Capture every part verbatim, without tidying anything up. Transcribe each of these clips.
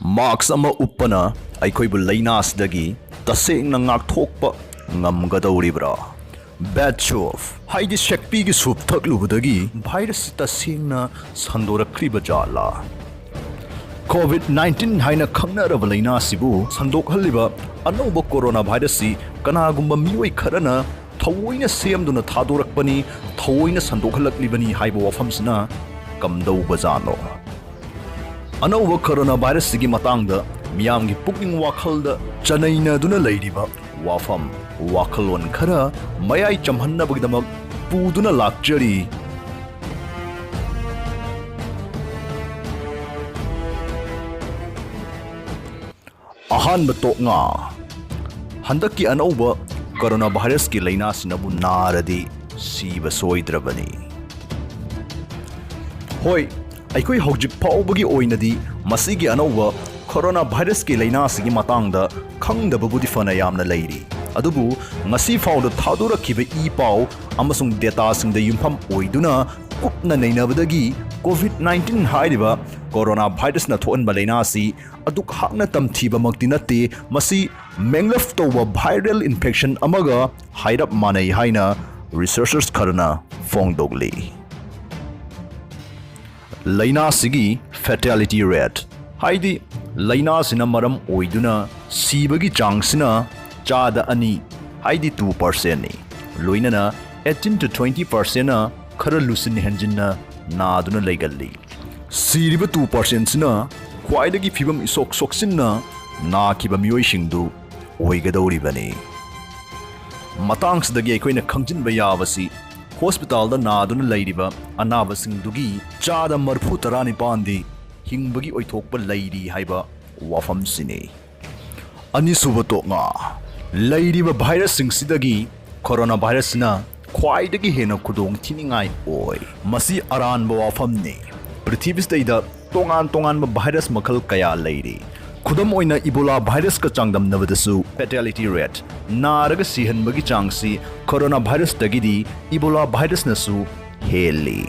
ꯃꯥꯛꯁ ꯑꯃ ꯎꯞꯄꯅ ꯑꯩꯈꯣꯏꯕꯨ ꯂꯥꯏꯅꯥꯁꯤꯗꯒꯤ ꯇꯁꯦꯡꯅ ꯉꯥꯛꯊꯣꯛꯄ ꯉꯝꯒꯗꯧꯔꯤꯕ꯭ꯔꯥ? ꯕꯦꯠ ꯁꯨꯞ, ꯍꯥꯏꯗꯤ ꯁꯦꯛꯄꯤꯒꯤ ꯁꯨꯞ ꯊꯛꯂꯨꯕꯗꯒꯤ ꯚꯥꯏꯔꯁꯁꯤ ꯇꯁꯦꯡꯅ ꯁꯟꯗꯣꯔꯛꯈ꯭ꯔꯤꯕ ꯖꯥꯠꯂꯥ? ꯀꯣꯚꯤꯗ ꯅꯥꯏꯟꯇꯤꯟ ꯍꯥꯏꯅ ꯈꯪꯅꯔꯕ ꯂꯥꯏꯅꯥꯁꯤꯕꯨ ꯁꯟꯗꯣꯛꯍꯜꯂꯤꯕ ꯑꯅꯧꯕ ꯀꯣꯔꯣꯅꯥ ꯚꯥꯏꯔꯁꯁꯤ ꯀꯅꯥꯒꯨꯝꯕ ꯃꯤꯑꯣꯏ ꯈꯔꯅ ꯊꯑꯣꯏꯅ ꯁꯦꯝꯗꯨꯅ ꯊꯥꯗꯣꯔꯛꯄꯅꯤ, ꯊꯑꯣꯏꯅ ꯁꯟꯗꯣꯛꯍꯜꯂꯛꯂꯤꯕꯅꯤ ꯍꯥꯏꯕ ꯋꯥꯐꯝꯁꯤꯅ ꯀꯝꯗꯧꯕꯖꯥꯠꯅꯣ? ꯑꯅꯧꯕ ꯀꯣꯔꯣꯅꯥ ꯚꯥꯏꯔꯁꯁꯤꯒꯤ ꯃꯇꯥꯡꯗ ꯃꯤꯌꯥꯝꯒꯤ ꯄꯨꯛꯅꯤꯡ ꯋꯥꯈꯜꯗ ꯆꯅꯩꯅꯗꯨꯅ ꯂꯩꯔꯤꯕ ꯋꯥꯐꯝ, ꯋꯥꯈꯜꯂꯣꯟ ꯈꯔ ꯃꯌꯥꯏ ꯆꯝꯍꯟꯅꯕꯒꯤꯗꯃꯛ ꯄꯨꯗꯨꯅ ꯂꯥꯛꯆꯔꯤ꯫ ꯑꯍꯥꯟꯕ ꯇꯣꯛꯉꯥ꯫ ꯍꯟꯗꯛꯀꯤ ꯑꯅꯧꯕ ꯀꯣꯔꯣꯅꯥ ꯚꯥꯏꯔꯁꯀꯤ ꯂꯥꯏꯅꯥꯁꯤꯅꯕꯨ ꯅꯥꯔꯗꯤ ꯁꯤꯕ ꯁꯣꯏꯗ꯭ꯔꯕꯅꯤ꯫ ꯍꯣꯏ, ꯑꯩꯈꯣꯏ ꯍꯧꯖꯤꯛ ꯐꯥꯎꯕꯒꯤ ꯑꯣꯏꯅꯗꯤ ꯃꯁꯤꯒꯤ ꯑꯅꯧꯕ ꯀꯣꯔꯣꯅꯥ ꯚꯥꯏꯔꯁꯀꯤ ꯂꯥꯏꯅꯥꯁꯤꯒꯤ ꯃꯇꯥꯡꯗ ꯈꯪꯗꯕꯕꯨꯗꯤ ꯐꯅ ꯌꯥꯝꯅ ꯂꯩꯔꯤ꯫ ꯑꯗꯨꯕꯨ ꯉꯁꯤ ꯐꯥꯎꯗ ꯊꯥꯗꯣꯔꯛꯈꯤꯕ ꯏ ꯄꯥꯎ ꯑꯃꯁꯨꯡ ꯗꯦꯇꯥꯁꯤꯡꯗ ꯌꯨꯝꯐꯝ ꯑꯣꯏꯗꯨꯅ ꯀꯨꯞꯅ ꯅꯩꯅꯕꯗꯒꯤ ꯀꯣꯚꯤꯗ ꯅꯥꯏꯟꯇꯤꯟ ꯍꯥꯏꯔꯤꯕ ꯀꯣꯔꯣꯅꯥ ꯚꯥꯏꯔꯁꯅ ꯊꯣꯛꯍꯟꯕ ꯂꯥꯏꯅꯥ ꯑꯁꯤ ꯑꯗꯨꯛ ꯍꯥꯛꯅ ꯇꯝꯊꯤꯕꯃꯛꯇꯤ ꯅꯠꯇꯦ, ꯃꯁꯤ ꯃꯦꯡꯂꯞ ꯇꯧꯕ ꯚꯥꯏꯔꯦꯜ ꯏꯟꯐꯦꯛꯁꯟ ꯑꯃꯒ ꯍꯥꯏꯔꯞ ꯃꯥꯟꯅꯩ ꯍꯥꯏꯅ ꯔꯤꯁꯔꯆꯔꯁ ꯈꯔꯅ ꯐꯣꯡꯗꯣꯛꯂꯤ꯫ ꯂꯥꯏꯅꯥꯁꯤꯒꯤ ꯐꯦꯇꯥꯂꯤꯇꯤ ꯔꯦꯠ, ꯍꯥꯏꯗꯤ ꯂꯥꯏꯅꯥꯁꯤꯅ ꯃꯔꯝ ꯑꯣꯏꯗꯨꯅ ꯁꯤꯕꯒꯤ ꯆꯥꯡꯁꯤꯅ ꯆꯥꯗ ꯑꯅꯤ, ꯍꯥꯏꯗꯤ ꯇꯨ ꯄꯥꯔꯁꯦꯟꯅꯤ꯫ ꯂꯣꯏꯅꯅ eighteen to twenty percentꯅ ꯈꯔ ꯂꯨꯁꯤꯟ ꯍꯦꯟꯖꯤꯟꯅ ꯅꯥꯗꯨꯅ ꯂꯩꯒꯜꯂꯤ꯫ ꯁꯤꯔꯤꯕ ꯇꯨ ꯄꯥꯔꯁꯦꯟꯁꯤꯅ ꯈ꯭ꯋꯥꯏꯗꯒꯤ ꯐꯤꯕꯝ ꯏꯁꯣꯛ ꯁꯣꯛꯆꯤꯟꯅ ꯅꯥꯈꯤꯕ ꯃꯤꯑꯣꯏꯁꯤꯡꯗꯨ ꯑꯣꯏꯒꯗꯧꯔꯤꯕꯅꯤ꯫ ꯃꯇꯥꯡꯁꯤꯗꯒꯤ ꯑꯩꯈꯣꯏꯅ ꯈꯪꯖꯤꯟꯕ ꯌꯥꯕꯁꯤ, ꯍꯣꯁꯄꯤꯇꯥꯜꯗ ꯅꯥꯗꯨꯅ ꯂꯩꯔꯤꯕ ꯑꯅꯥꯕꯁꯤꯡꯗꯨꯒꯤ ꯆꯥꯗ ꯃꯔꯤꯐꯨ ꯇꯔꯥꯅꯤꯄꯥꯟꯗꯤ ꯍꯤꯡꯕꯒꯤ ꯑꯣꯏꯊꯣꯛꯄ ꯂꯩꯔꯤ ꯍꯥꯏꯕ ꯋꯥꯐꯝꯁꯤꯅꯤ꯫ ꯑꯅꯤꯁꯨꯕ ꯇꯣꯛꯉꯥ꯫ ꯂꯩꯔꯤꯕ ꯚꯥꯏꯔꯁꯁꯤꯡꯁꯤꯗꯒꯤ ꯀꯣꯔꯣꯅꯥ ꯚꯥꯏꯔꯁꯁꯤꯅ ꯈ꯭ꯋꯥꯏꯗꯒꯤ ꯍꯦꯟꯅ ꯈꯨꯗꯣꯡ ꯊꯤꯅꯤꯡꯉꯥꯏ ꯑꯣꯏ꯫ ꯃꯁꯤ ꯑꯔꯥꯟꯕ ꯋꯥꯐꯝꯅꯤ꯫ ꯄ꯭ꯔꯤꯊꯤꯕꯤꯁꯤꯗꯩꯗ ꯇꯣꯉꯥꯟ ꯇꯣꯉꯥꯟꯕ ꯚꯥꯏꯔꯁ ꯃꯈꯜ ꯀꯌꯥ ꯂꯩꯔꯤ꯫ ꯈꯨꯗꯝ ꯑꯣꯏꯅ, ꯏꯕꯣꯂꯥ ꯚꯥꯏꯔꯁꯀ ꯆꯥꯡꯗꯝꯅꯕꯗꯁꯨ ꯐꯦꯇꯥꯂꯤꯇꯤ ꯔꯦꯠ, ꯅꯥꯔꯒ ꯁꯤꯍꯟꯕꯒꯤ ꯆꯥꯡꯁꯤ ꯀꯣꯔꯣꯅꯥ ꯚꯥꯏꯔꯁꯇꯒꯤꯗꯤ ꯏꯕꯣꯂꯥ ꯚꯥꯏꯔꯁꯅꯁꯨ ꯍꯦꯜꯂꯤ꯫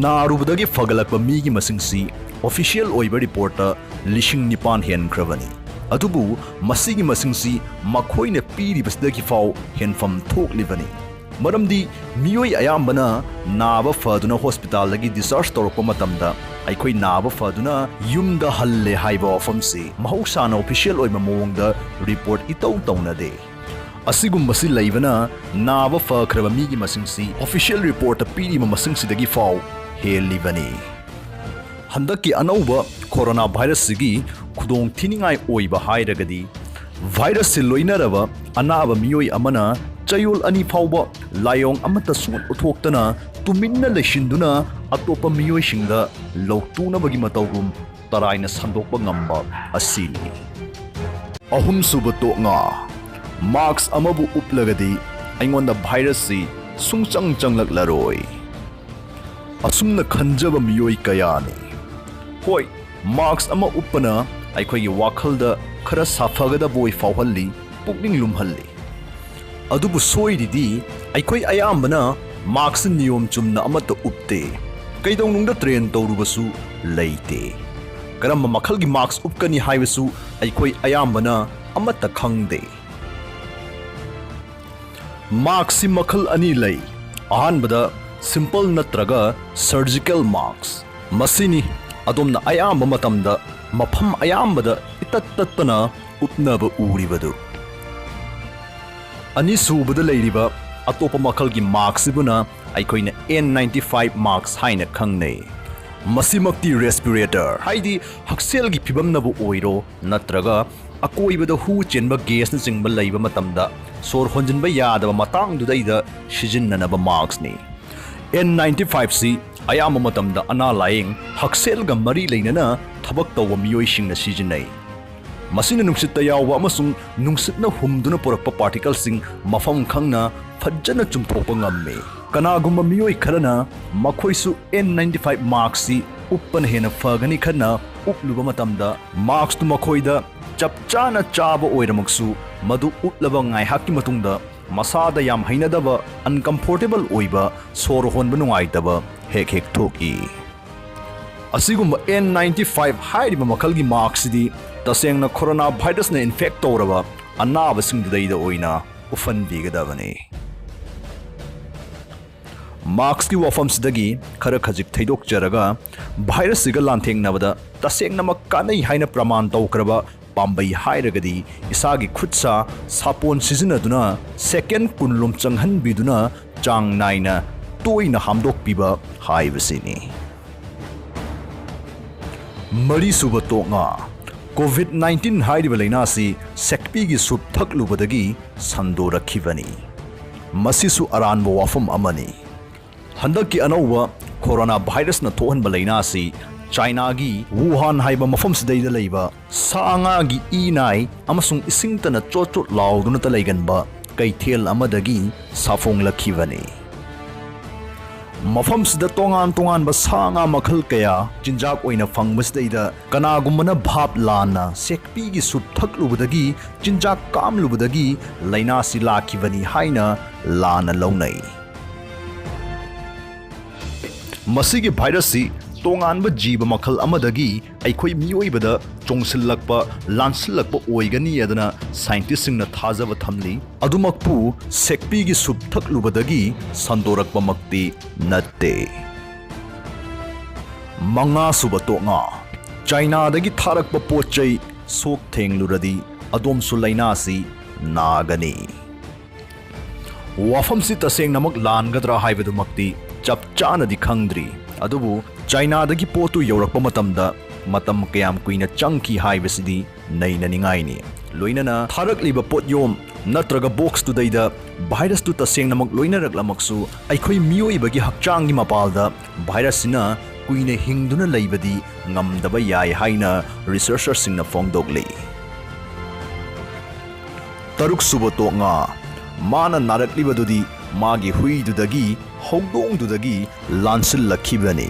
ꯅꯥꯔꯨꯕꯗꯒꯤ ꯐꯒꯠꯂꯛꯄ ꯃꯤꯒꯤ ꯃꯁꯤꯡꯁꯤ ꯑꯣꯐꯤꯁꯤꯌꯦꯜ ꯑꯣꯏꯕ ꯔꯤꯄꯣꯔꯠꯇ ꯂꯤꯁꯤꯡ ꯅꯤꯄꯥꯟ ꯍꯦꯟꯈ꯭ꯔꯕꯅꯤ꯫ ꯑꯗꯨꯕꯨ ꯃꯁꯤꯒꯤ ꯃꯁꯤꯡꯁꯤ ꯃꯈꯣꯏꯅ ꯄꯤꯔꯤꯕꯁꯤꯗꯒꯤ ꯐꯥꯎ ꯍꯦꯟꯐꯝ ꯊꯣꯛꯂꯤꯕꯅꯤ꯫ ꯃꯔꯝꯗꯤ ꯃꯤꯑꯣꯏ ꯑꯌꯥꯝꯕꯅ ꯅꯥꯕ ꯐꯗꯨꯅ ꯍꯣꯁꯄꯤꯇꯥꯜꯗꯒꯤ ꯗꯤꯁꯆꯥꯔꯖ ꯇꯧꯔꯛꯄ ꯃꯇꯝꯗ ꯑꯩꯈꯣꯏ ꯅꯥꯕ ꯐꯗꯨꯅ ꯌꯨꯝꯗ ꯍꯜꯂꯦ ꯍꯥꯏꯕ ꯋꯥꯐꯝꯁꯤ ꯃꯍꯧꯁꯥꯅ ꯑꯣꯐꯤꯁꯤꯌꯦꯜ ꯑꯣꯏꯕ ꯃꯑꯣꯡꯗ ꯔꯤꯄꯣꯔꯠ ꯏꯇꯧ ꯇꯧꯅꯗꯦ꯫ ꯑꯁꯤꯒꯨꯝꯕꯁꯤ ꯂꯩꯕꯅ ꯅꯥꯕ ꯐꯈ꯭ꯔꯕ ꯃꯤꯒꯤ ꯃꯁꯤꯡꯁꯤ ꯑꯣꯐꯤꯁꯤꯌꯦꯜ ꯔꯤꯄꯣꯔꯠꯇ ꯄꯤꯔꯤꯕ ꯃꯁꯤꯡꯁꯤꯗꯒꯤ ꯐꯥꯎ ꯍꯦꯜꯂꯤꯕꯅꯤ꯫ ꯍꯟꯗꯛꯀꯤ ꯑꯅꯧꯕ ꯀꯣꯔꯣꯅꯥ ꯚꯥꯏꯔꯁꯁꯤꯒꯤ ꯈꯨꯗꯣꯡ ꯊꯤꯅꯤꯡꯉꯥꯏ ꯑꯣꯏꯕ ꯍꯥꯏꯔꯒꯗꯤ, ꯚꯥꯏꯔꯁꯁꯤ ꯂꯣꯏꯅꯔꯕ ꯑꯅꯥꯕ ꯃꯤꯑꯣꯏ ꯑꯃꯅ ꯆꯌꯣꯜ ꯑꯅꯤ ꯐꯥꯎꯕ ꯂꯥꯏꯑꯣꯡ ꯑꯃꯠꯇ ꯁꯨꯡꯎꯠ ꯎꯠꯊꯣꯛꯇꯅ ꯇꯨꯃꯤꯟꯅ ꯂꯩꯁꯤꯟꯗꯨꯅ ꯑꯇꯣꯞꯄ ꯃꯤꯑꯣꯏꯁꯤꯡꯗ ꯂꯧꯇꯨꯅꯕꯒꯤ ꯃꯇꯧꯒꯨꯝ ꯇꯔꯥꯏꯅ ꯁꯟꯗꯣꯛꯄ ꯉꯝꯕ ꯑꯁꯤꯅꯤ꯫ ꯑꯍꯨꯝꯁꯨꯕ ꯇꯣꯛꯉꯥ, ꯃꯥꯛꯁ ꯑꯃꯕꯨ ꯎꯞꯂꯒꯗꯤ ꯑꯩꯉꯣꯟꯗ ꯚꯥꯏꯔꯁꯁꯤ ꯁꯨꯡꯆꯪ ꯆꯪꯂꯛꯂꯔꯣꯏ꯫ ꯑꯁꯨꯝꯅ ꯈꯟꯖꯕ ꯃꯤꯑꯣꯏ ꯀꯌꯥꯅꯤ꯫ ꯍꯣꯏ, ꯃꯥꯛꯁ ꯑꯃ ꯎꯞꯄꯅ ꯑꯩꯈꯣꯏꯒꯤ ꯋꯥꯈꯜꯗ ꯈꯔ ꯁꯥꯐꯒꯗꯕ ꯑꯣꯏ ꯐꯥꯎꯍꯜꯂꯤ, ꯄꯨꯛꯅꯤꯡ ꯂꯨꯝꯍꯜꯂꯤ꯫ ꯑꯗꯨꯕꯨ ꯁꯣꯏꯔꯤꯗꯤ ꯑꯩꯈꯣꯏ ꯑꯌꯥꯝꯕꯅ ꯃꯥꯛꯁ ꯅꯤꯌꯣꯝ ꯆꯨꯝꯅ ꯑꯃꯠꯇ ꯎꯞꯇꯦ꯫ ꯀꯩꯗꯧꯅꯨꯡꯗ ꯇ꯭ꯔꯦꯟ ꯇꯧꯔꯨꯕꯁꯨ ꯂꯩꯇꯦ꯫ ꯀꯔꯝꯕ ꯃꯈꯜꯒꯤ ꯃꯥꯛꯁ ꯎꯞꯀꯅꯤ ꯍꯥꯏꯕꯁꯨ ꯑꯩꯈꯣꯏ ꯑꯌꯥꯝꯕꯅ ꯑꯃꯠꯇ ꯈꯪꯗꯦ꯫ ꯃꯥꯛꯁꯁꯤ ꯃꯈꯜ ꯑꯅꯤ ꯂꯩ꯫ ꯑꯍꯥꯟꯕꯗ ꯁꯤꯝꯄꯜ ꯅꯠꯇ꯭ꯔꯒ ꯁꯔꯖꯤꯀꯦꯜ ꯃꯥꯛꯁ꯫ ꯃꯁꯤꯅꯤ ꯑꯗꯣꯝꯅ ꯑꯌꯥꯝꯕ ꯃꯇꯝꯗ ꯃꯐꯝ ꯑꯌꯥꯝꯕꯗ ꯏꯇꯠ ꯇꯠꯇꯅ ꯎꯞꯅꯕ ꯎꯔꯤꯕꯗꯨ꯫ ꯑꯅꯤꯁꯨꯕꯗ ꯂꯩꯔꯤꯕ ꯑꯇꯣꯞꯄ ꯃꯈꯜꯒꯤ ꯃꯥꯛꯁꯁꯤꯕꯨꯅ ꯑꯩꯈꯣꯏꯅ ꯑꯦꯟ ꯅꯥꯏꯟꯇꯤ ꯐꯥꯏꯚ ꯃꯥꯛꯁ ꯍꯥꯏꯅ ꯈꯪꯅꯩ꯫ ꯃꯁꯤꯃꯛꯇꯤ ꯔꯦꯁꯄꯤꯔꯦꯇꯔ, ꯍꯥꯏꯗꯤ ꯍꯛꯁꯦꯜꯒꯤ ꯐꯤꯕꯝꯅꯕꯨ ꯑꯣꯏꯔꯣ ꯅꯠꯇ꯭ꯔꯒ ꯑꯀꯣꯏꯕꯗ ꯍꯨ ꯆꯦꯟꯕ ꯒꯦꯁꯅꯆꯤꯡꯕ ꯂꯩꯕ ꯃꯇꯝꯗ ꯁꯣꯔ ꯍꯣꯟꯖꯤꯟꯕ ꯌꯥꯗꯕ ꯃꯇꯥꯡꯗꯨꯗꯩꯗ ꯁꯤꯖꯤꯟꯅꯅꯕ ꯃꯥꯛꯁꯅꯤ꯫ ꯑꯦꯟ ꯅꯥꯏꯟꯇꯤ ꯐꯥꯏꯚꯁꯤ ꯑꯌꯥꯝꯕ ꯃꯇꯝꯗ ꯑꯅꯥ ꯂꯥꯌꯦꯡ, ꯍꯛꯁꯦꯜꯒ ꯃꯔꯤ ꯂꯩꯅꯅ ꯊꯕꯛ ꯇꯧꯕ ꯃꯤꯑꯣꯏꯁꯤꯡꯅ ꯁꯤꯖꯤꯟꯅꯩ꯫ ꯃꯁꯤꯅ ꯅꯨꯡꯁꯤꯠꯇ ꯌꯥꯎꯕ ꯑꯃꯁꯨꯡ ꯅꯨꯡꯁꯤꯠꯅ ꯍꯨꯝꯗꯨꯅ ꯄꯨꯔꯛꯄ ꯄꯥꯔꯇꯤꯀꯜꯁꯤꯡ ꯃꯐꯝ ꯈꯪꯅ ꯐꯖꯅ ꯆꯨꯝꯊꯣꯛꯄ ꯉꯝꯃꯤ꯫ ꯀꯅꯥꯒꯨꯝꯕ ꯃꯤꯑꯣꯏ ꯈꯔꯅ ꯃꯈꯣꯏꯁꯨ ꯑꯦꯟ ꯅꯥꯏꯟꯇꯤ ꯐꯥꯏꯚ ꯃꯥꯛꯁꯁꯤ ꯎꯞꯄꯅ ꯍꯦꯟꯅ ꯐꯒꯅꯤ ꯈꯟꯅ ꯎꯞꯂꯨꯕ ꯃꯇꯝꯗ, ꯃꯥꯛꯁꯇꯨ ꯃꯈꯣꯏꯗ ꯆꯞ ꯆꯥꯅ ꯆꯥꯕ ꯑꯣꯏꯔꯃꯛꯁꯨ, ꯃꯗꯨ ꯎꯞꯂꯕ ꯉꯥꯏꯍꯥꯛꯀꯤ ꯃꯇꯨꯡꯗ ꯃꯁꯥꯗ ꯌꯥꯝ ꯍꯩꯅꯗꯕ, ꯑꯟꯀꯝꯐꯣꯔꯇꯦꯕꯜ ꯑꯣꯏꯕ, ꯁꯣꯔ ꯍꯣꯟꯕ ꯅꯨꯡꯉꯥꯏꯇꯕ ꯍꯦꯛ ꯍꯦꯛ ꯊꯣꯛꯏ꯫ ꯑꯁꯤꯒꯨꯝꯕ ꯑꯦꯟ ꯅꯥꯏꯟꯇꯤ ꯐꯥꯏꯚ ꯍꯥꯏꯔꯤꯕ ꯃꯈꯜꯒꯤ ꯃꯥꯛꯁꯁꯤꯗꯤ ꯇꯁꯦꯡꯅ ꯀꯣꯔꯣꯅꯥ ꯚꯥꯏꯔꯁꯅ ꯏꯟꯐꯦꯛ ꯇꯧꯔꯕ ꯑꯅꯥꯕꯁꯤꯡꯗꯨꯗꯩꯗ ꯑꯣꯏꯅ ꯎꯞꯍꯟꯕꯤꯒꯗꯕꯅꯤ꯫ ꯃꯥꯛꯁꯀꯤ ꯋꯥꯐꯝꯁꯤꯗꯒꯤ ꯈꯔ ꯈꯖꯤꯛ ꯊꯩꯗꯣꯛꯆꯔꯒ, ꯚꯥꯏꯔꯁꯁꯤꯒ ꯂꯥꯟꯊꯦꯡꯅꯕꯗ ꯇꯁꯦꯡꯅꯃꯛ ꯀꯥꯟꯅꯩ ꯍꯥꯏꯅ ꯄ꯭ꯔꯃꯥꯟ ꯇꯧꯈ꯭ꯔꯕ ꯄꯥꯝꯕꯩ ꯍꯥꯏꯔꯒꯗꯤ, ꯏꯁꯥꯒꯤ ꯈꯨꯠꯁꯥ ꯁꯥꯄꯣꯟ ꯁꯤꯖꯤꯟꯅꯗꯨꯅ ꯁꯦꯀꯦꯟ ꯀꯨꯟ ꯂꯣꯝ ꯆꯪꯍꯟꯕꯤꯗꯨꯅ ꯆꯥꯡ ꯅꯥꯏꯅ ꯇꯣꯏꯅ ꯍꯥꯝꯗꯣꯛꯄꯤꯕ ꯍꯥꯏꯕꯁꯤꯅꯤ꯫ ꯃꯔꯤꯁꯨꯕ ꯇꯣꯛꯉꯥ, ꯀꯣꯚꯤꯗ ꯅꯥꯏꯟꯇꯤꯟ ꯍꯥꯏꯔꯤꯕ ꯂꯥꯏꯅꯥꯁꯤ ꯁꯦꯛꯄꯤꯒꯤ ꯁꯨꯞ ꯊꯛꯂꯨꯕꯗꯒꯤ ꯁꯟꯗꯣꯔꯛꯈꯤꯕꯅꯤ꯫ ꯃꯁꯤꯁꯨ ꯑꯔꯥꯟꯕ ꯋꯥꯐꯝ ꯑꯃꯅꯤ꯫ ꯍꯟꯗꯛꯀꯤ ꯑꯅꯧꯕ ꯀꯣꯔꯣꯅꯥ ꯚꯥꯏꯔꯁꯅ ꯊꯣꯛꯍꯟꯕ ꯂꯥꯏꯅꯥꯁꯤ ꯆꯥꯏꯅꯥꯒꯤ ꯋꯨꯍꯥꯟ ꯍꯥꯏꯕ ꯃꯐꯝꯁꯤꯗꯩꯗ ꯂꯩꯕ ꯁꯥ ꯉꯥꯒꯤ ꯏ ꯅꯥꯏ ꯑꯃꯁꯨꯡ ꯏꯁꯤꯡꯇꯅ ꯆꯣꯠ ꯆꯣꯠ ꯂꯥꯎꯗꯨꯅꯇ ꯂꯩꯒꯟꯕ ꯀꯩꯊꯦꯜ ꯑꯃꯗꯒꯤ ꯁꯥꯐꯣꯡꯂꯛꯈꯤꯕꯅꯤ꯫ ꯃꯐꯝꯁꯤꯗ ꯇꯣꯉꯥꯟ ꯇꯣꯉꯥꯟꯕ ꯁꯥ ꯉꯥ ꯃꯈꯜ ꯀꯌꯥ ꯆꯤꯟꯖꯥꯛ ꯑꯣꯏꯅ ꯐꯪꯕꯁꯤꯗꯩꯗ ꯀꯅꯥꯒꯨꯝꯕꯅ ꯚꯥꯞ ꯂꯥꯟꯅ ꯁꯦꯛꯄꯤꯒꯤ ꯁꯨꯞ ꯊꯛꯂꯨꯕꯗꯒꯤ, ꯆꯤꯟꯖꯥꯛ ꯀꯥꯝꯂꯨꯕꯗꯒꯤ ꯂꯥꯏꯅꯥꯁꯤ ꯂꯥꯛꯈꯤꯕꯅꯤ ꯍꯥꯏꯅ ꯂꯥꯟꯅ ꯂꯧꯅꯩ꯫ ꯃꯁꯤꯒꯤ ꯚꯥꯏꯔꯁꯁꯤ ꯇꯣꯉꯥꯟꯕ ꯖꯤꯕ ꯃꯈꯜ ꯑꯃꯗꯒꯤ ꯑꯩꯈꯣꯏ ꯃꯤꯑꯣꯏꯕꯗ ꯆꯣꯡꯁꯤꯜꯂꯛꯄ, ꯂꯥꯟꯁꯤꯜꯂꯛꯄ ꯑꯣꯏꯒꯅꯤ ꯑꯗꯨꯅ ꯁꯥꯏꯟꯇꯤꯁꯁꯤꯡꯅ ꯊꯥꯖꯕ ꯊꯝꯂꯤ꯫ ꯑꯗꯨꯃꯛꯄꯨ ꯁꯦꯛꯄꯤꯒꯤ ꯁꯨꯞ ꯊꯛꯂꯨꯕꯗꯒꯤ ꯁꯟꯗꯣꯔꯛꯄꯃꯛꯇꯤ ꯅꯠꯇꯦ꯫ ꯃꯉꯥꯁꯨꯕ ꯇꯣꯛꯉꯥ, ꯆꯥꯏꯅꯥꯗꯒꯤ ꯊꯥꯔꯛꯄ ꯄꯣꯠ ꯆꯩ ꯁꯣꯛ ꯊꯦꯡꯂꯨꯔꯗꯤ ꯑꯗꯣꯝꯁꯨ ꯂꯥꯏꯅꯥꯁꯤ ꯅꯥꯒꯅꯤ꯫ ꯋꯥꯐꯝꯁꯤ ꯇꯁꯦꯡꯅꯃꯛ ꯂꯥꯟꯒꯗ꯭ꯔꯥ ꯍꯥꯏꯕꯗꯨꯃꯛꯇꯤ ꯆꯞ ꯆꯥꯅꯗꯤ ꯈꯪꯗ꯭ꯔꯤ, ꯑꯗꯨꯕꯨ ꯆꯥꯏꯅꯥꯗꯒꯤ ꯄꯣꯠꯇꯨ ꯌꯧꯔꯛꯄ ꯃꯇꯝꯗ ꯃꯇꯝ ꯀꯌꯥꯝ ꯀꯨꯏꯅ ꯆꯪꯈꯤ ꯍꯥꯏꯕꯁꯤꯗꯤ ꯅꯩꯅꯅꯤꯡꯉꯥꯏꯅꯤ꯫ ꯂꯣꯏꯅꯅ ꯊꯥꯔꯛꯂꯤꯕ ꯄꯣꯠꯌꯣꯝ ꯅꯠꯇ꯭ꯔꯒ ꯕꯣꯛꯁꯇꯨꯗꯩꯗ ꯚꯥꯏꯔꯁꯇꯨ ꯇꯁꯦꯡꯅꯃꯛ ꯂꯣꯏꯅꯔꯛꯂꯃꯛꯁꯨ, ꯑꯩꯈꯣꯏ ꯃꯤꯑꯣꯏꯕꯒꯤ ꯍꯛꯆꯥꯡꯒꯤ ꯃꯄꯥꯜꯗ ꯚꯥꯏꯔꯁꯁꯤꯅ ꯀꯨꯏꯅ ꯍꯤꯡꯗꯨꯅ ꯂꯩꯕꯗꯤ ꯉꯝꯗꯕ ꯌꯥꯏ ꯍꯥꯏꯅ ꯔꯤꯁꯔꯆꯔꯁꯤꯡꯅ ꯐꯣꯡꯗꯣꯛꯂꯤ꯫ ꯇꯔꯨꯛꯁꯨꯕ ꯇꯣꯛꯉꯥ, ꯃꯥꯅ ꯅꯥꯔꯛꯂꯤꯕꯗꯨꯗꯤ ꯃꯥꯒꯤ ꯍꯨꯏꯗꯨꯗꯒꯤ, ꯍꯧꯗꯣꯡꯗꯨꯗꯒꯤ ꯂꯥꯟꯁꯤꯜꯂꯛꯈꯤꯕꯅꯤ꯫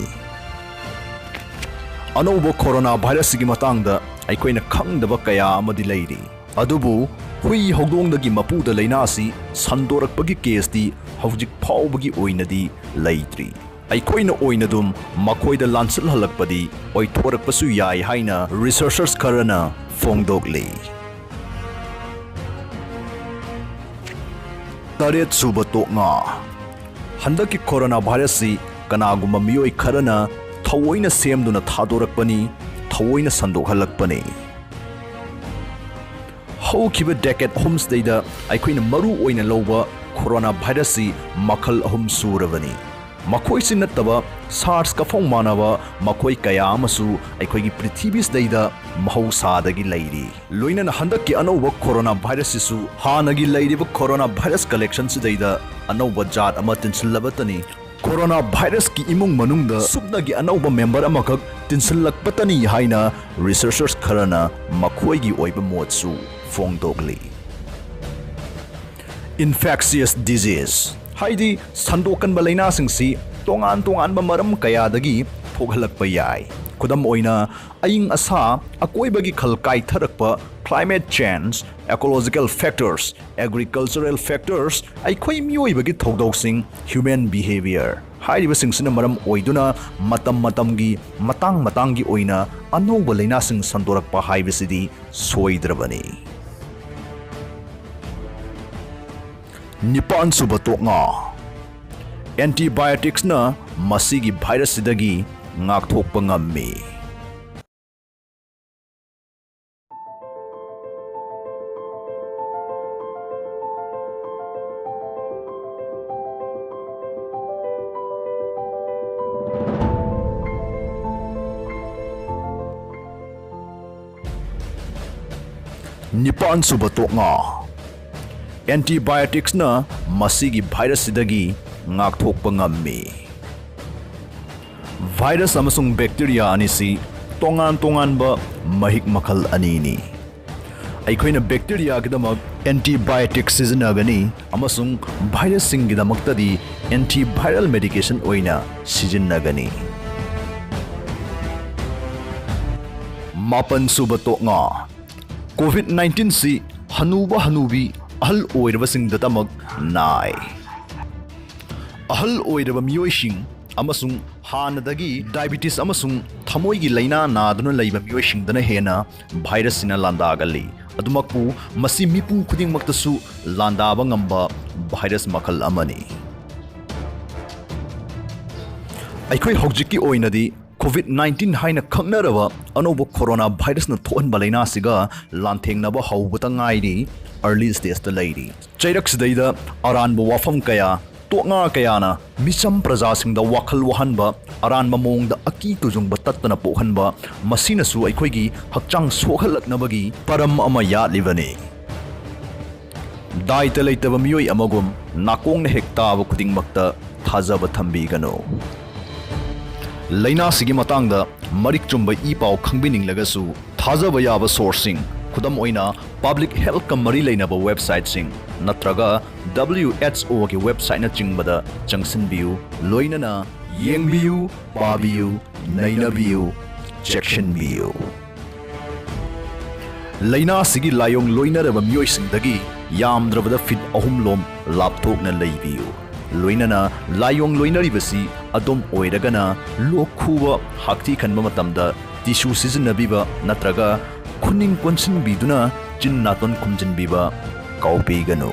ꯑꯅꯧꯕ ꯀꯣꯔꯣꯅꯥ ꯚꯥꯏꯔꯁꯁꯤꯒꯤ ꯃꯇꯥꯡꯗ ꯑꯩꯈꯣꯏꯅ ꯈꯪꯗꯕ ꯀꯌꯥ ꯑꯃꯗꯤ ꯂꯩꯔꯤ, ꯑꯗꯨꯕꯨ ꯍꯨꯏ ꯍꯧꯗꯣꯡꯗꯒꯤ ꯃꯄꯨꯗ ꯂꯥꯏꯅꯥꯁꯤ ꯁꯟꯗꯣꯔꯛꯄꯒꯤ ꯀꯦꯁꯇꯤ ꯍꯧꯖꯤꯛ ꯐꯥꯎꯕꯒꯤ ꯑꯣꯏꯅꯗꯤ ꯂꯩꯇ꯭ꯔꯤ꯫ ꯑꯩꯈꯣꯏꯅ ꯑꯣꯏꯅꯗꯨꯝ ꯃꯈꯣꯏꯗ ꯂꯥꯟꯁꯤꯜꯍꯜꯂꯛꯄꯗꯤ ꯑꯣꯏꯊꯣꯔꯛꯄꯁꯨ ꯌꯥꯏ ꯍꯥꯏꯅ researchers ꯈꯔꯅ ꯐꯣꯡꯗꯣꯛꯂꯤ꯫ ꯇꯔꯦꯠ ꯁꯨꯕ ꯇꯣꯛꯉꯥ꯫ ꯍꯟꯗꯛꯀꯤ ꯀꯣꯔꯣꯅꯥ ꯚꯥꯏꯔꯁꯁꯤ ꯀꯅꯥꯒꯨꯝꯕ ꯃꯤꯑꯣꯏ ꯈꯔꯅ ꯊꯑꯣꯏꯅ ꯁꯦꯝꯗꯨꯅ ꯊꯥꯗꯣꯔꯛꯄꯅꯤ, ꯊꯑꯣꯏꯅ ꯁꯟꯗꯣꯛꯍꯜꯂꯛꯄꯅꯤ꯫ ꯍꯧꯈꯤꯕ decade ꯑꯍꯨꯝꯁꯤꯗꯩꯗ ꯑꯩꯈꯣꯏꯅ ꯃꯔꯨ ꯑꯣꯏꯅ ꯂꯧꯕ ꯀꯣꯔꯣꯅꯥ ꯚꯥꯏꯔꯁꯁꯤ ꯃꯈꯜ ꯑꯍꯨꯝ ꯁꯨꯔꯕꯅꯤ꯫ ꯃꯈꯣꯏꯁꯤ ꯅꯠꯇꯕ SARS ꯀꯐꯧ ꯃꯥꯟꯅꯕ ꯃꯈꯣꯏ ꯀꯌꯥ ꯑꯃꯁꯨ ꯑꯩꯈꯣꯏꯒꯤ ꯄ꯭ꯔꯤꯊꯤꯕꯤꯁꯤꯗꯩꯗ ꯃꯍꯧꯁꯥꯗꯒꯤ ꯂꯩꯔꯤ꯫ ꯂꯣꯏꯅꯅ ꯍꯟꯗꯛꯀꯤ ꯑꯅꯧꯕ ꯀꯣꯔꯣꯅꯥ ꯚꯥꯏꯔꯁꯁꯤꯁꯨ ꯍꯥꯟꯅꯒꯤ ꯂꯩꯔꯤꯕ ꯀꯣꯔꯣꯅꯥ ꯚꯥꯏꯔꯁ collectionꯁꯤꯗꯩꯗ ꯑꯅꯧꯕ ꯖꯥꯠ ꯑꯃ ꯇꯤꯟꯁꯤꯜꯂꯕꯇꯅꯤ꯫ ꯀꯣꯔꯣꯅꯥ ꯚꯥꯏꯔꯁꯀꯤ ꯏꯃꯨꯡ ꯃꯅꯨꯡꯗ ꯁꯨꯞꯅꯒꯤ ꯑꯅꯧꯕ member ꯑꯃꯈꯛ ꯇꯤꯟꯁꯤꯜꯂꯛꯄꯇꯅꯤ ꯍꯥꯏꯅ researchers ꯈꯔꯅ ꯃꯈꯣꯏꯒꯤ ꯑꯣꯏꯕ ꯃꯣꯠꯁꯨ ꯐꯣꯡꯗꯣꯛꯂꯤ꯫ Infectious disease ꯍꯥꯏꯗꯤ ꯁꯟꯗꯣꯛꯀꯟꯕ ꯂꯥꯏꯅꯥꯁꯤꯡꯁꯤ ꯇꯣꯉꯥꯟ ꯇꯣꯉꯥꯟꯕ ꯃꯔꯝ ꯀꯌꯥꯗꯒꯤ ꯊꯣꯛꯍꯜꯂꯛꯄ ꯌꯥꯏ꯫ ꯈꯨꯗꯝ ꯑꯣꯏꯅ, ꯑꯏꯪ ꯑꯁꯥ, ꯑꯀꯣꯏꯕꯒꯤ ꯈꯜ ꯀꯥꯏꯊꯔꯛꯄ, climate change, ecological factors, agricultural factors, ꯑꯩꯈꯣꯏ ꯃꯤꯑꯣꯏꯕꯒꯤ ꯊꯧꯗꯧꯁꯤꯡ, human behavior ꯍꯥꯏꯔꯤꯕꯁꯤꯡꯁꯤꯅ ꯃꯔꯝ ꯑꯣꯏꯗꯨꯅ ꯃꯇꯝ ꯃꯇꯝꯒꯤ, ꯃꯇꯥꯡ ꯃꯇꯥꯡꯒꯤ ꯑꯣꯏꯅ ꯑꯅꯧꯕ ꯂꯥꯏꯅꯥꯁꯤꯡ ꯁꯟꯗꯣꯔꯛꯄ ꯍꯥꯏꯕꯁꯤꯗꯤ ꯁꯣꯏꯗ꯭ꯔꯕꯅꯤ꯫ ꯅꯤꯄꯥꯟ ꯁꯨꯕ ꯇꯣꯛꯉꯥ꯫ Antibioticsꯅ ꯃꯁꯤꯒꯤ ꯚꯥꯏꯔꯁꯁꯤꯗꯒꯤ ꯉꯥꯛꯊꯣꯛꯄ ꯉꯝꯃꯤ꯫ ꯅꯤꯄꯥꯟ ꯁꯨꯕ ꯇꯣꯛꯉꯥ꯫ Antibioticsꯅ ꯃꯁꯤꯒꯤ ꯚꯥꯏꯔꯁꯁꯤꯗꯒꯤ ꯉꯥꯛꯊꯣꯛꯄ ꯉꯝꯃꯤ꯫ ꯚꯥꯏꯔꯁ ꯑꯃꯁꯨꯡ bacteria ꯑꯅꯤꯁꯤ ꯇꯣꯉꯥꯟ ꯇꯣꯉꯥꯟꯕ ꯃꯍꯤꯛ ꯃꯈꯜ ꯑꯅꯤꯅꯤ꯫ ꯑꯩꯈꯣꯏꯅ bacteriaꯒꯤꯗꯃꯛ antibiotic ꯁꯤꯖꯤꯟꯅꯒꯅꯤ ꯑꯃꯁꯨꯡ ꯚꯥꯏꯔꯁꯁꯤꯡꯒꯤꯗꯃꯛꯇꯗꯤ antiviral medication ꯑꯣꯏꯅ ꯁꯤꯖꯤꯟꯅꯒꯅꯤ꯫ ꯃꯥꯄꯟ ꯁꯨꯕ ꯇꯣꯛꯉꯥ꯫ COVID nineteenꯁꯤ ꯍꯅꯨꯕ ꯍꯅꯨꯕꯤ, ꯑꯍꯜ ꯑꯣꯏꯔꯕꯁꯤꯡꯗꯇꯃꯛ ꯅꯥꯏ꯫ ꯑꯍꯜ ꯑꯣꯏꯔꯕ ꯃꯤꯑꯣꯏꯁꯤꯡ ꯑꯃꯁꯨꯡ ꯍꯥꯟꯅꯗꯒꯤ diabetes ꯑꯃꯁꯨꯡ ꯊꯃꯣꯏꯒꯤ ꯂꯥꯏꯅꯥ ꯅꯥꯗꯨꯅ ꯂꯩꯕ ꯃꯤꯑꯣꯏꯁꯤꯡꯗꯅ ꯍꯦꯟꯅ virus ꯁꯤꯅ ꯂꯥꯟꯗꯥꯒꯜꯂꯤ꯫ ꯑꯗꯨꯃꯛꯄꯨ, ꯃꯁꯤ ꯃꯤꯄꯨꯝ ꯈꯨꯗꯤꯡꯃꯛꯇꯁꯨ ꯂꯥꯟꯗꯥꯕ ꯉꯝꯕ virus ꯃꯈꯜ ꯑꯃꯅꯤ꯫ ꯑꯩꯈꯣꯏ ꯍꯧꯖꯤꯛꯀꯤ ꯑꯣꯏꯅꯗꯤ COVID nineteen ꯍꯥꯏꯅ ꯈꯪꯅꯔꯕ ꯑꯅꯧꯕ corona virus ꯅ ꯊꯣꯛꯍꯟꯕ ꯂꯥꯏꯅꯥꯁꯤꯒ ꯂꯥꯟꯊꯦꯡꯅꯕ ꯍꯧꯕꯇ ꯉꯥꯏꯔꯤ, early stage ꯇ ꯂꯩꯔꯤ꯫ ꯆꯩꯔꯛꯁꯤꯗꯩꯗ ꯑꯔꯥꯟꯕ ꯋꯥꯐꯝ ꯀꯌꯥ, ꯇꯣꯛꯉꯥ ꯀꯌꯥꯅ ꯃꯤꯆꯝ ꯄ꯭ꯔꯖꯥꯁꯤꯡꯗ ꯋꯥꯈꯜ ꯋꯥꯍꯟꯕ, ꯑꯔꯥꯟꯕ ꯃꯑꯣꯡꯗ ꯑꯀꯤ ꯇꯨꯖꯨꯡꯕ ꯇꯠꯇꯅ ꯄꯣꯛꯍꯟꯕ, ꯃꯁꯤꯅꯁꯨ ꯑꯩꯈꯣꯏꯒꯤ ꯍꯛꯆꯥꯡ ꯁꯣꯛꯍꯜꯂꯛꯅꯕꯒꯤ ꯄꯔꯝ ꯑꯃ ꯌꯥꯠꯂꯤꯕꯅꯤ꯫ ꯗꯥꯏꯇ ꯂꯩꯇꯕ ꯃꯤꯑꯣꯏ ꯑꯃꯒꯨꯝ ꯅꯥꯀꯣꯡꯅ ꯍꯦꯛ ꯇꯥꯕ ꯈꯨꯗꯤꯡꯃꯛꯇ ꯊꯥꯖꯕ ꯊꯝꯕꯤꯒꯅꯨ꯫ ꯂꯥꯏꯅꯥꯁꯤꯒꯤ ꯃꯇꯥꯡꯗ ꯃꯔꯤꯛ ꯆꯨꯝꯕ ꯏ ꯄꯥꯎ ꯈꯪꯕꯤꯅꯤꯡꯂꯒꯁꯨ, ꯊꯥꯖꯕ ꯌꯥꯕ source ꯁꯤꯡ, ꯈꯨꯗꯝ ꯑꯣꯏꯅ public health ꯀ ꯃꯔꯤ ꯂꯩꯅꯕ website ꯁꯤꯡ ꯅꯠꯇ꯭ꯔꯒ WHO ꯒꯤ website ꯅꯆꯤꯡꯕꯗ ꯆꯪꯁꯤꯟꯕꯤꯌꯨ, ꯂꯣꯏꯅꯅ ꯌꯦꯡꯕꯤꯌꯨ, ꯄꯥꯕꯤꯌꯨ, ꯅꯩꯅꯕꯤꯌꯨ, ꯆꯦꯛꯁꯤꯟꯕꯤꯌꯨ꯫ ꯂꯥꯏꯅꯥꯁꯤꯒꯤ ꯂꯥꯏꯑꯣꯡ ꯂꯣꯏꯅꯔꯕ ꯃꯤꯑꯣꯏꯁꯤꯡꯗꯒꯤ ꯌꯥꯝꯗ꯭ꯔꯕꯗ feet ꯑꯍꯨꯝ ꯂꯣꯝ ꯂꯥꯞꯊꯣꯛꯅ ꯂꯩꯕꯤꯌꯨ꯫ ꯂꯣꯏꯅꯅ ꯂꯥꯏꯑꯣꯡ ꯂꯣꯏꯅꯔꯤꯕꯁꯤ ꯑꯗꯣꯝ ꯑꯣꯏꯔꯒꯅ ꯂꯣꯛ ꯈꯨꯕ, ꯍꯥꯛꯊꯤ ꯈꯟꯕ ꯃꯇꯝꯗ tissue ꯁꯤꯖꯤꯟꯅꯕꯤꯕ ꯅꯠꯇ꯭ꯔꯒ ꯈꯨꯅꯤꯡ ꯀꯣꯟꯁꯤꯟꯕꯤꯗꯨꯅ ꯆꯤꯟ ꯅꯥꯇꯣꯟ ꯈꯨꯝꯖꯤꯟꯕꯤꯕ ꯀꯥꯎꯕꯤꯒꯅꯨ꯫